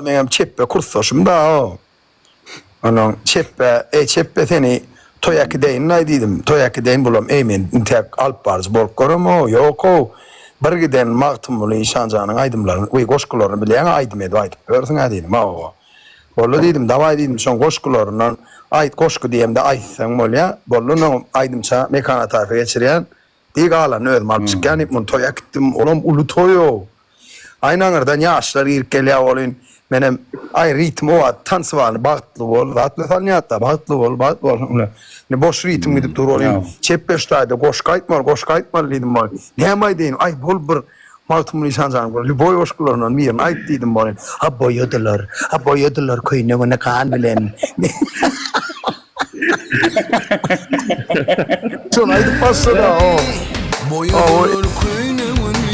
Meňem çepbe kursdaşym da o. Onuň çepbe, eý çepbe seni toý äkideýin-laý diýdim. Toý äkideýin bulam eý men intäk alyp baryjy bolup görem-ow, ýok-ow. Bir giden Magtymguly Işanjanyň aýdymlaryny, we goşgularyny bilýäň-ä aýdym edip aýdyp ýörsüň-ä diýdim. Hawa. Boldy diýdim, dawaý diýdim, şoň goşgularyndan aýt, goşgy diýemde aýtsaň bolýa. Boldy onnoň aýdymça Mekan Ataýewe geçirýän. Diý galanyny özüm alyp çykýan diýip muny toýa äkitdim. Olam uly toý-ow. Aýna aňyrdan ýaşlar girip gelýär welin, menem, aý, ritm o wagt tansybalny Bagtly bol zat bilen salynýardy-da, Bagtly bol, bagt bol. Indi boş ritm gidip dur welin, çep beştaýda goşgy aýtmaly, goşgy aýtmaly diýdim welin, näme aýdaýyn, aý, bol bir Magtymguly Işanjanyň bir lýuboý goşgularyndan birini aýt diýdim welin, a boýadylar, a boýadylar köýnegini gan bilen. Şony aýdyp başlady-a o. Boýadylar köýnegini.